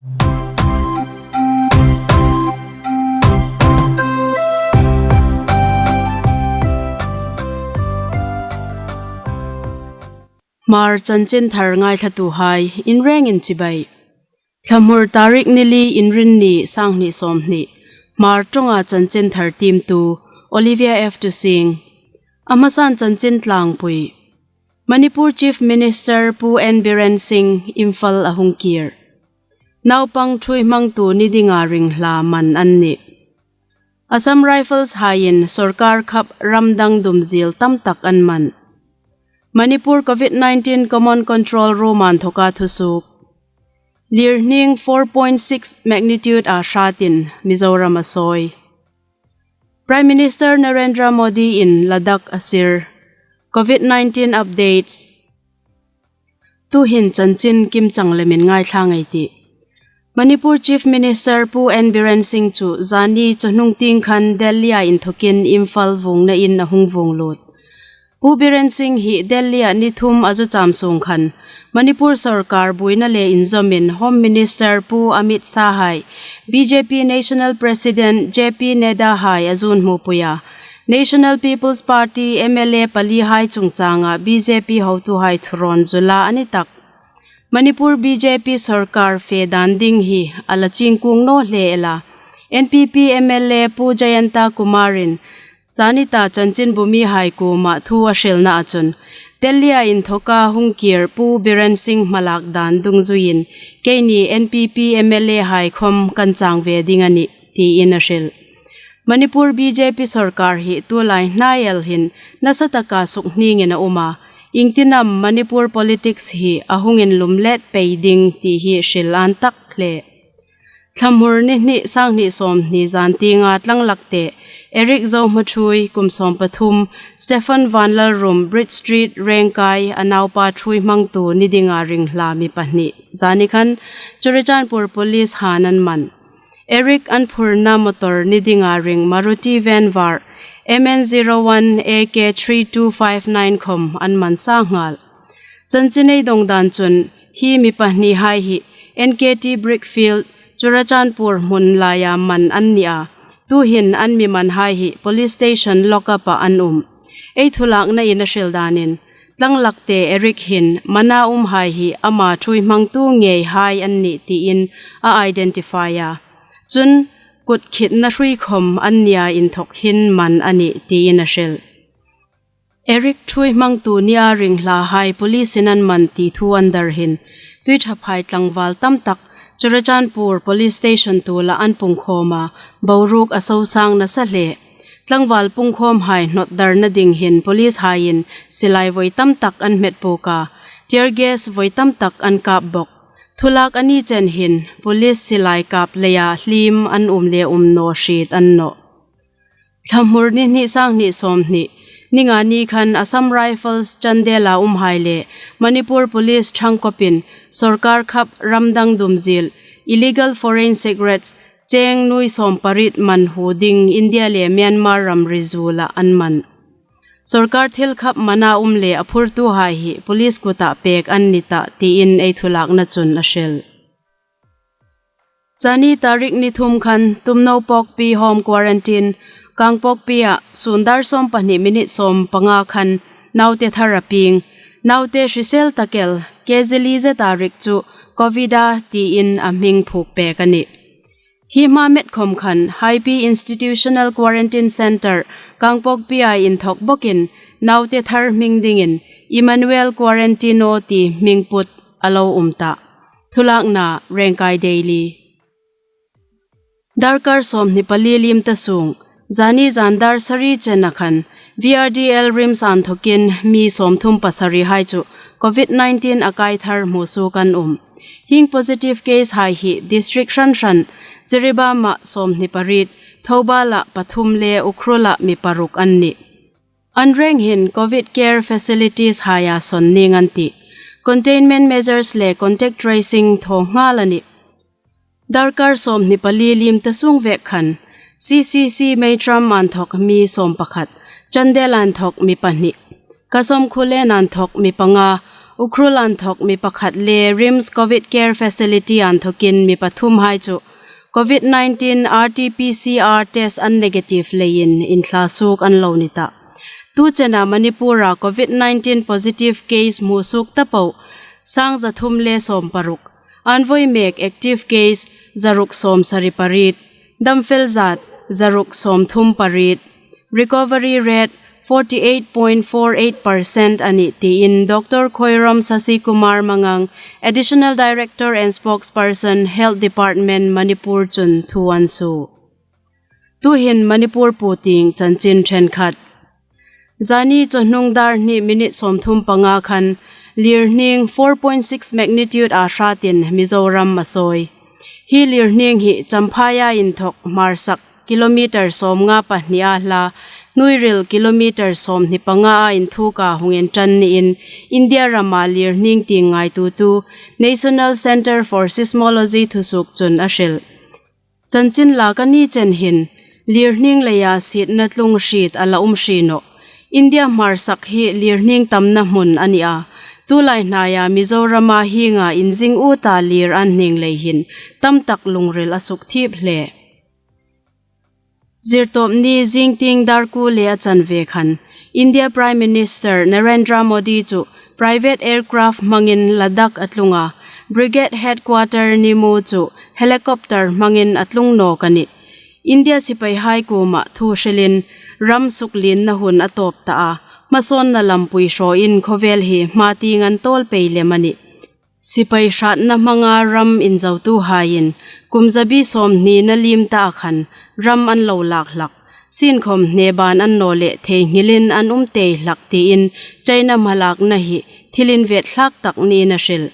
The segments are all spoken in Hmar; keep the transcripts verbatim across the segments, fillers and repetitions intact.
Hmar chanchin thar ngaithlatuhai in rengin chibai. Thlamur tarik ni li, Inrinni, sanghni sawmhni. Hmar ṭawnga chanchin thar tiemtu Olivia F Tusing. A hmasan chanchin tlangpui. Manipur Chief Minister Pu N Biren Singh Imphal a hung kir. Naupang ṭhuoihmangtu ni dinga ringhla man an nih. Assam Rifles haiin sawrkar khap ram dang dumzil tam tak an man. Manipur COVID nineteen Common Control Room a inthoka thusuok. Lirhning four point six magnitude a hratin Mizoram a sawi. Prime Minister Narendra Modi in Ladakh a sir. COVID nineteen updates. Tuhin chanchin kimchang lemin ngaithla ngei ei tih. Manipur Chief Minister Pu N Biren Singh chu zani chawhnung tieng khan Delhi-a inthokin Imphal vuongna in a hung vuong lut. Pu Biren Singh hi Delhi-a ni thum a zu cham sung khan Manipur sawrkar buoina le inzawmin Home Minister Pu Amit Shah hai, B J P National President J P Nadda hai a zu hmupuia, National People's Party M L A pali hai chungchanga B J P hotuhai thurawn zu la a ni tak. Manipur B J P sawrkar fe dan ding hi a la chingkung naw hle el a. N P P M L A Pu Jayanta Kumar-in zanita chanchinbu mihai kuoma thu a hrilna a chun, Delhi-a inthoka hung kir Pu Biren Singh hmalak dan dungzuiin keini N P P M L A hai khom kan chang ve ding a nih, tiin a hril. Manipur B J P sawrkar hi tulai hnai el hin nasa taka sukhniengin a um a, iengtinam Manipur politics hi a hung inlum let pei ding ti hi hril an tak hle. Thlamur ni hni, sanghni sawmhni zan tienga tlanglakte, Eric Zohmathui, kum sawmpathum, Stephen Vanlalrum, Bridge Street, Rengkai, a naupa ṭhuoihmangtu ni dinga ringhla mi pahni zani khan Churachandpur Police han an man. Eric an phurna motor ni dinga ring Maruti van var M N zero one A K three two five nine khom an man sa nghal. Chanchin ei dong dan chun hi mi pahnihai hi N K T Brickfield, Churachandpur hmun laia man an ni a. Tuhin an mi manhai hi police station lockup-a an um. Ei thulaknain a hril danin, tlanglakte Eric hin mana umhai hi ama ṭhuoihmangtu ngeihai an nih tiin a identify a. Chun kut khitna hrui khom an nia inthok hin man a nih tiin a hril. Eric ṭhuoihmangtu nia ringhlahai police-in an man ti thu an dar hin, Tuithaphai tlangval tam tak Churachandpur Police Station tula an pungkhawm a, boruok a sosang nasa hle. Tlangval pungkhawmhai hnawtdarna ding hin police-haiin silai voi tam tak an hmet puk a, tear gas voi tam tak an kap bok. Thulak a ni chen hin police silai kap leia hlim an um le um naw hriet a ni nawh. Thlamur ni hni, sanghni sawmhni, ni nga ni khan Assam Rifles Chandel-a umhai le Manipur Police ṭhangkawpin sawrkar khap ramdang dumzil illegal foreign cigarettes cheng nuoi sawmpariet man hu ding India le Myanmar ramri zula an man. Sawrkar thil khap mana um le a phurtuhai hi police kuta pek an ni ta tiin ei thulakna chun a hril. Zani tarik ni thum khan Tumnopokpi Home Quarantine, Kangpokpi-a sun dar sawmpahni minute sawmpanga khan naute thar a pieng. Naute hrisel tak el, K Z L Z tarik chu Covid-a tiin a hming phuok pek a nih. Hi hma met khom khan Haipi Institutional Quarantine Centre, Kangpokpi-a inthok bokin naute thar hming dingin Emmanuel Quarantino ti hming put a lo um ta. Thulakna Rengkai Daily. Darkar sawmhni pali liem ta sung, zani zan dar sari chena khan V R D L RIMS-a inthokin mi sawmthum pasarihai chu Covid nineteen a kai thar hmusuok an um. Hieng positive case-hai hi district hran hran, Jiribam-a sawmhni pariet, Thoubal-a pathum le Ukhrul-a mi paruk an nih. An reng hin Covid care facilities-haia sawn ning an tih. Containment measures le contact tracing thaw nghal a nih. Darkar sawmhni pali liem ta sung vek khan, C C C Meitram-a inthok mi sawmpakhat, Chandel-a inthok mi pahni, Kasawmkhulen-a inthok mi panga, Ukhrul inthawk mi pakhat le RIMS Covid Care Facility inthawkin mi pathum hai chu Covid nineteen R T P C R test an negative leiin inthla suok an lo ni ta. Tu chena Manipur-a Covid nineteen positive case hmu suok ta po sang za thum le sawm paruk. An voi mek active case za ruk sawm sari pariet. Damfel zat za ruk sawm thum pariet. Recovery rate forty eight point four eight percent a nih tiin Doctor Khoirom Sasikumar Mangang, Additional Director and Spokesperson, Health Department, Manipur chun thu an suo. Tuhin Manipur puo tieng chanchin ṭhenkhat. Zani chawhnung dar hni minute sawm thum panga khan lirhning four point six magnitude-a hratin Mizoram a sawi. Hi lirhning hi Champhai-a inthawk Hmarsak kilometre sawmnga pahni a hla, hnuoiril kilometre sawmhni panga a inthuka hung inṭan niin India rama lirhning tieng ngaituotu National Centre for Seismology thusuok chun a hril. Chanchin lak a ni chen hin lirhning leia sietna tlung hriet a la um hri nawh. India Hmarsak hi lirhning tamna hmun a ni a. Tulai hnaia Mizorama hienga inzing uta lir an hning lei hin tam tak lungril a suk thip hle. Zirtawp ni zingtieng dar kuo le a chanve khan India Prime Minister Narendra Modi chu private aircraft hmangin Ladakh a tlung a, Brigade Headquarter Nimmo chu helicopter hmangin a tlung nawk a nih. India sipaihai kuoma thu hrilin ram suklienna hun a tawp ta a, hmasawnna lampui hrawin khawvel hi hma tieng an tawl pei lem a nih. Sipai hratna hmanga ram inzotuhaiin kum zabi sawmhnina liem ta a khan ram an lo lak hlak, sienkhawm hneban an naw leh theinghilin an um tei hlak tiin China hmalakna hi thil invetthlak tak niin a hril.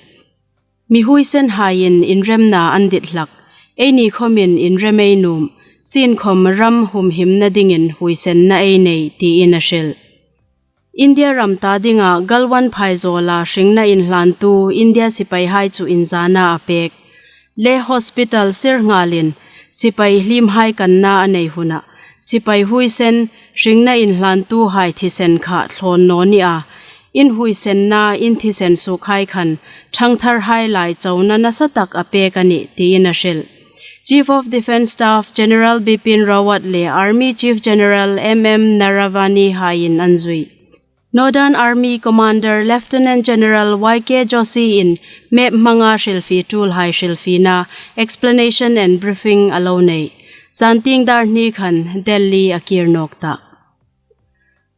Mi huisenhaiin inremna an dit hlak, eini khawmin inrem ei nuom, sienkhawm ram humhimna dingin huisenna ei nei tiin a hril. India ram ta dinga Galwan phaizawla hringna inhlantu India sipaihai chu inzana a pek. Leh hospital sir nghalin sipai hliemhai kanna a nei huna sipai huisen hringna inhlantuhai thisen kha thlawn naw ni a. In huisenna in thisen suokhai khan ṭhangtharhai lai chona nasa tak a pek a nih tiin a hril. Chief of Defence Staff General Bipin Rawat le Army Chief General M M Naravane haiin an zui. Northern Army Commander Lieutenant General Y K Joshi-in map hmanga hrilfie ṭulhai hrilfiena explanation and briefing a lo nei. Zantieng dar hni khan Delhi a kir nawk ta.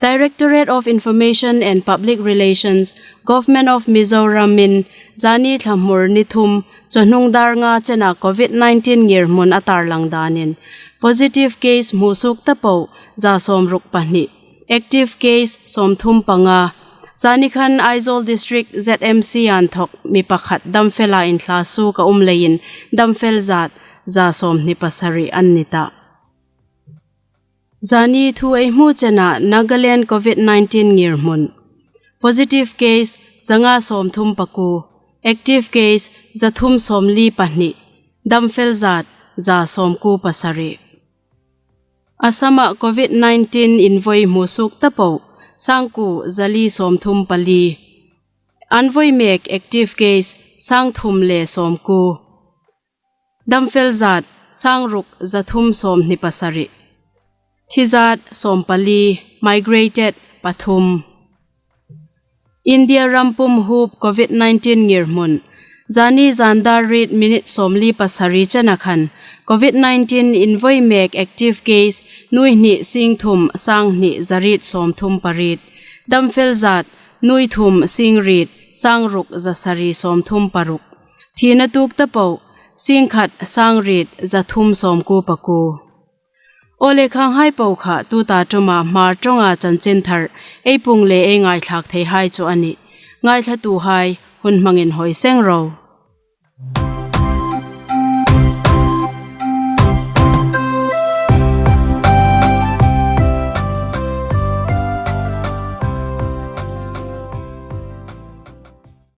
Directorate of Information and Public Relations, Government of Mizoram-in zani thlamur ni thum chawhnung dar nga chena Covid nineteen ngirhmun a tarlang danin positive case hmu suok ta po za sawmruk pahni, active case sawmthum panga. Zani khan Aizawl District Z M C inthawk mi pakhat damfela inthla suok a um leiin damfel zat za sawmhni pasari an ni ta. Zani thu ei hmu chena Nagaland Covid nineteen ngirhmun. Positive case zanga sawmthum pakuo, active case zathum sawmli pahni, damfel zat za sawmkuo pasari. Assam-a Covid nineteen invoi hmu suok ta po sangkuo zali sawmthum pali. An voi mek active case sangthum le sawmkuo. Damfel zat sangruk zathum sawmhni pasari. Thi zat sawmpali, migrated pathum. India ram pum huop Covid nineteen ngirhmun. Zani zan dar riet minute sawmli pasari chena khan Covid nineteen invoi mek active case nuoi hni singthum sanghni zariet sawmthum pariet. Damfel zat nuoi thum singriet sangruk zasari sawmthum paruk. Thina tuok ta po singkhat sangriet zathum sawmkuo pakuo. Aw le, khanghai po kha tuta ṭuma Hmar ṭawnga chanchin thar ei puong le ei ngaithlak theihai chu a nih. Ngaithlatuhai hun hmangin hawi seng ro.